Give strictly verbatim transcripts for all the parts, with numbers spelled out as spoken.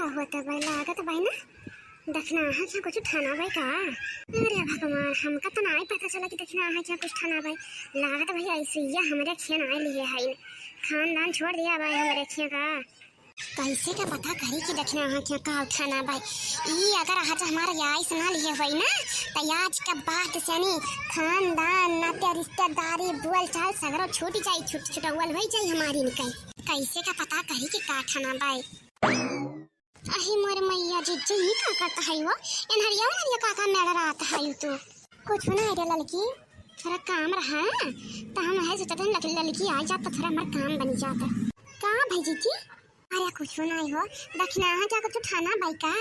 होत बाय, लागत बाय ना, दखिनहा के कुछ ठना बाय का? अरे भगवान, हमका त नाय पता चला कि दखिनहा के कुछ ठना बाय। लागत बाय ऐसे ही हमरे खेन आय लिहे हइन, खानदान छोड़ दिया बाय हमरे खेन का। कैसे का पता करी कि दखिनहा के का ठना बाय? ई अगर आज हमार आइस ना लिहे होई ना, त आज के बाद से नी खानदान, नाते, रिश्तेदारी, बोल चाल सगरो छूट जाई, छूट छुटौल होई जाई हमारी निकाई। कैसे का पता करी कि का ठना बाय? अही मोर मैया, जिज्जी, ई का करत हई हो? एनहरिया ओनहरिया का का मेड़ रहत हई तू? कुछ ना रे ललकी, थोड़ा काम रहा, त हम है सोचत हन लल-, ललकी आ जात त थोड़ा हमार काम बनी जात। का भई जिज्जी? अरे कुछ ना हो, दखिनहा के कुछ ठना बाय का?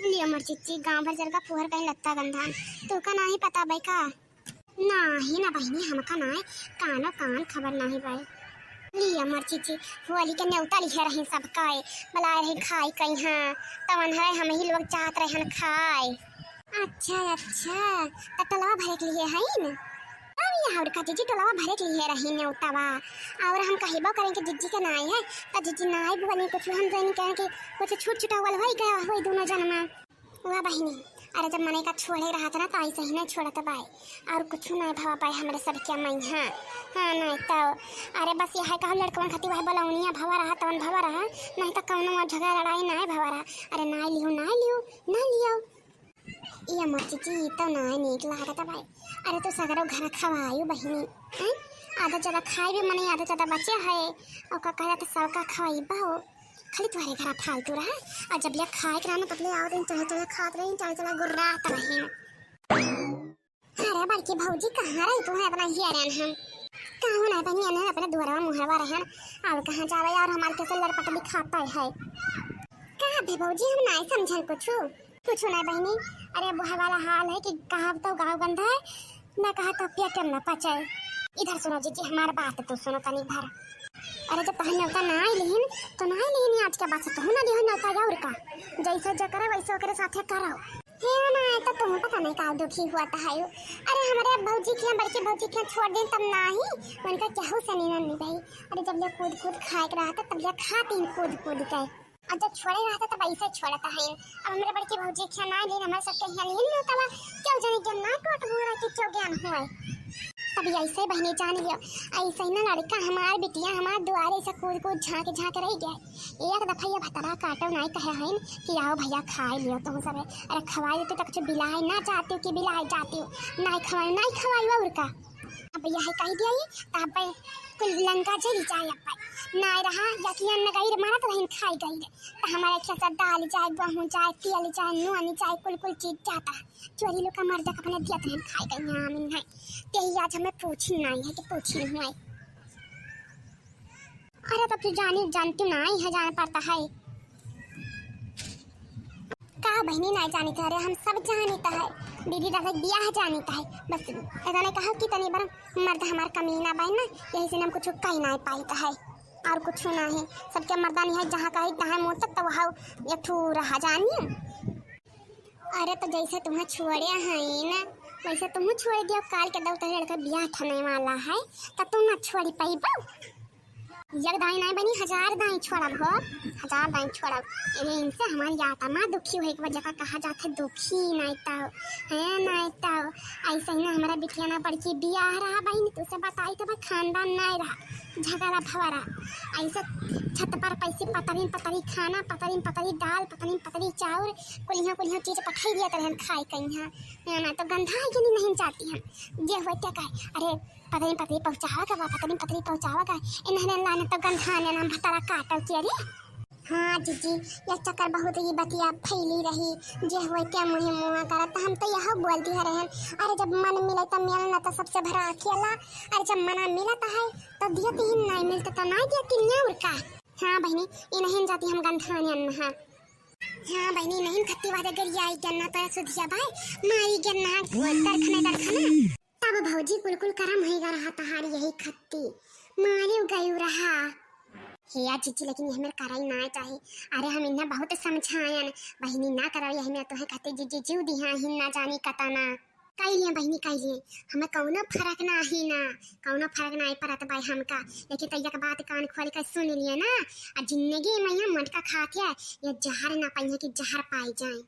लियो मोर जिज्जी, गाँव भर जरगा फुहर कहीं लत्ता गंधान, तोका नाहीं पता बाय का? नाही ना बहिनी, हमका नाय, कानो कान खबर नाही बाय। लिया मोर जिज्जी, होली के नेवता लिहे रही सबका, बलाए रही खाई कइहाँ, तवन है हम ही लोग जात रहन खाए। अच्छा, अच्छा, त टोलवा भरे के लिहे हइन? तब ये और का जिज्जी, टोलवा भरे के लिहे रही नेवता बा, और हम कहिबो करें कि जिज्जी के नाय है, त जिज्जी नाय बोली कुछ, हम जनी कहें कि कुछ छूट छुटौल होई गया होई दोनों जन में। वाह बहिनी, अरे जब मनई का छोड़े रहत ना, त ऐसे ही नहीं छोड़त बाय, और कुछ नहीं भवा बाय हमरे सबके मइहाँ। हाँ, नहीं तो, अरे बस यह है कहा लड़कवन खातिर वह बलौनिया भवा रहा, तवन भवा रहा, नहीं तो कौनो वहाँ झगड़ा लड़ाई नहीं भवा रहा। अरे नाय लियो, नाय लियो, नाय लियो। ये मोर जिज्जी, ई तो नाय नीक लागत बाय। अरे तू सगरो घर खवायू बहिनी, हैं? आधा ज्यादा खाए भी मनई, आधा ज्यादा बचे है, और का कहला तो सबका खवाई बहु। खाली तुम्हारे घर फालतू रहा, और जब ले खाए के रहना, तब ले आओ दिन चढ़े चढ़े खात रही, चढ़े चढ़े गुर्रात रही। अरे बड़की भौजी, कहाँ रही तू है इतना हियरन हम? कहूँ ना बनी, एने अपने दुआरवा मुहरवा रहन, और कहाँ जावे, और हमारे कैसे लड़पट भी खाता है। का बे भौजी, हम नाय समझन कुछ। कुछ ना बहिनी, अरे बुढ़ा वाला हाल है कि कहा तो गाँव गंदा है, ना कहा तो पेट में ना पचे। इधर सुनो जिज्जी, हमार बात तो सुनो तनी भर। अरे जब तहन नेवता ना आइलिहिन, तो ना आइलिहिन, आज के बाद से तहु ना दिहो नेवता, और का? जैसे जो करे वैसे ओकरे साथे करो। हे ना, तो तुम पता नहीं का दुखी हुआ था है। अरे हमारे भौजी के, बड़की भौजी के छोड़ दिन तब ना ही, उनका केहू से नहीं ना निभाई। अरे जब ले कूद कूद खाए के रहा था, तब ले खाती कूद कूद के। अब जब छोड़े रहता तब ऐसे छोड़ता है। अब हमरे बड़की भौजी के ना लेन, हमरे सबके हियाँ लेन लेता बा। क्यों जाने ज्ञान ना टूट हुआ कि क्यों ज्ञान हुआ। तब ऐसे बहिनी जान लियो, ऐसे ही ना लड़का हमार बिटिया हमार दुआरे से कूद कूद झाँक झाँक रह गया। एक दफा ये भतरा काटो नाई कहे हइन कि आओ भैया खाए लियो तुम सबे। अरे खवाए देते तो कुछ बिलाए ना जाती कि बिलाए जाती, नाई खवाए, नाई खवाई और का। अब यह कह दिया ही, तब कुल लंका चली जाए। अब नाय रहा, या कि अन्न गई रे, मारत रहिन, खाई गई रे। तो हमारे खेत दाल जाए, गेहूं जाए, तेल जाए, नून जाए, कुल कुल चीज जाता है। चोरी लोग का मर्द अपने दिया तो हम खाई गई हैं, हम नहीं। तेही आज हमें पूछी नहीं है कि पूछी नहीं है। अरे तो तू जानी, जानती नहीं है, जाना पड़ता है। का बहिनी नाय जानित है? अरे हम सब जानित है, दीदी दादा के बियाह जानित है। बस इतना कहा कि तनी बार मर्द हमार कमीना बाय ना, यही से हम कुछ कही नाय पाइत है, और कुछ ना है। सबके मर्दानी है, जहाँ कही तहाँ मुँह तक तो वहाँ एक ठू रहा जानी। अरे तो जैसे तुम्हें छोड़े हैं ना, वैसे तुम छोड़ दियो। काल के दौर तक लड़का बियाह ठने वाला है, तो तुम ना छोड़ी पाइबो। एक दाई नाय बनी, हजार दाई छोड़ब हो, हजार दाई छोड़ब। एने इनसे हमारी आत्मा दुखी हो, एक बार जगह कहा जात है दुखी नाय ताओ, है नाय ताओ। ऐसे ही ना हमारा बिटिया ना बड़की बियाह रहा बहिनी, तुझसे बताई तो भाई खानदान नाय रहा, झगड़ा भवा रहा। ऐसे छत पर पैसे पतरी पतरी खाना, पतरी पतरी दाल, पतरी पतरी चाउर, कुलिया कुलिया चीज पठाई दिया तरहन खाए कहीं। हाँ, मैं तो गंधा है कि नहीं, नहीं जाती हम, जे हुए क्या कहे। अरे पतरी पतरी पहुँचावा का बा, पतरी पतरी पहुँचावा का। इन्हने लाने तो गंधाने नाम भतरा काटल के रे। हाँ जीजी, यह चक्कर बहुत ही बतिया फैली रही, जे हुए क्या मुँहे मुँह करत, हम तो यह बोलती है रहन। अरे जब मन मिले तो मिल, न तो सबसे भरा अकेला। अरे जब मना मिलत है तो दियत ही नहीं, मिलत तो नहीं दियत ही नहीं, और का। हाँ बहिनी, इन्हन जाती हम गंधाने अन्ना। हाँ बहिनी, नहीं खत्ती वादे गरियाई गन्ना तो सुधिया बाय, मारी गन्ना, दरखने दरखने। तब भौजी कुल कुल करम होइगा रहा तहार यही खत्ती। मारे गयू रहा। हे या जीजी, लेकिन यह मेरे कराई ना चाहे। अरे हम इन्हें बहुत समझायन, बहिनी ना करो यह मेरे तोहे खत्ती जीजी जीव दिहा हिन ना जानी कतना। कइ लिए बहिनी, कइ लिए, हमें कउनो फरक नाहीं ना, कउनो फरक नाहीं परत बाय हमका। लेकिन तैया के बात कान खोल के सुन लिए ना, आ जिंदगी में यहाँ मटका खा के ये जहर ना पाइए कि जहर पाई जाए।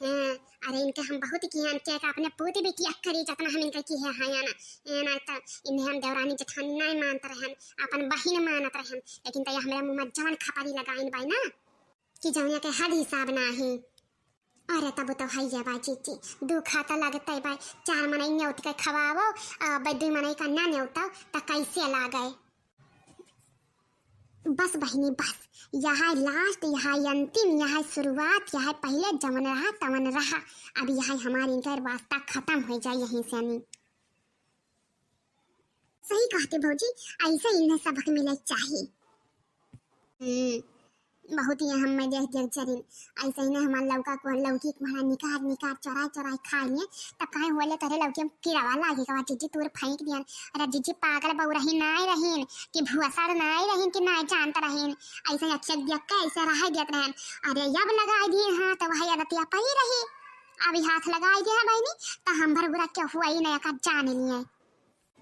हैं, अरे इनके हम बहुत किहन, के का अपने पूत भी किया करी, जतना हम इनके किहे हैं ना। ए ना त इन्हें हम देवरानी जेठानी नाहीं मानत रहन, अपन बहिन मानत रहन, लेकिन तैया हमरे मुँह में जवन खपरी लगाइन बाय ना, कि जौनिया के हद हिसाब नाहीं। अरे तब तो हइये बा जीजी, दुख त लगते बा, चार मनई नेउत के खवावो, आ, ब-, दुई मनई का ना नेउताओ, त कैसे लागे? बस बहिनी बस, यहै last, यहै अंतिम, यहै शुरुआत, यहै पहिले जवन रहा तवन रहा। अब यहै हमार इनकर वास्ता खतम होइ जाए यहीं से। सही कहते भौजी, ऐसे इन्हें सबक मिले चाहिए। हम्म, बहुत ही हम में देख देख जरिन, ऐसे इन्हें हमार लौका को, लौकी को हमारा निकार निकार चोराई चोराई खाए लिए, तब कहीं होले तोरे लौकी में कीड़ावा लागे का जीजी तूर फेंक दियन। अरे जीजी पागल बउरही नाहीं रहीन कि भुआसर नाहीं रहीन कि नाहीं जानत रहीन, ऐसे अक्षर देख के ऐसे रह देत रहन। अरे अब लगाई दिए हाँ तो वही अदतिया पही रही, अभी हाथ लगाई दिए हैं बहिनी, तो हम भर बुरा क्या हुआ ही नहीं का जान लिए।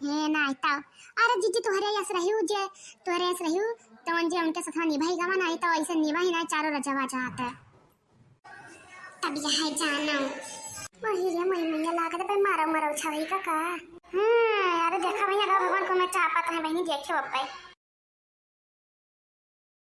हे नाहीं तो, अरे जीजी तोहरे यस रही जे, तोहरे यस रही, तो जे उनके साथ निभाई गवा नाहीं तो ऐसे निभाई नाहीं चारों रजवा जात है। तब यह जानो। वही रे मई मैया लागत बे मारो मरो छवई का का। हम्म, अरे देखा भैया का भगवान को मैं चापत है बहिनी, देखियो अब बे।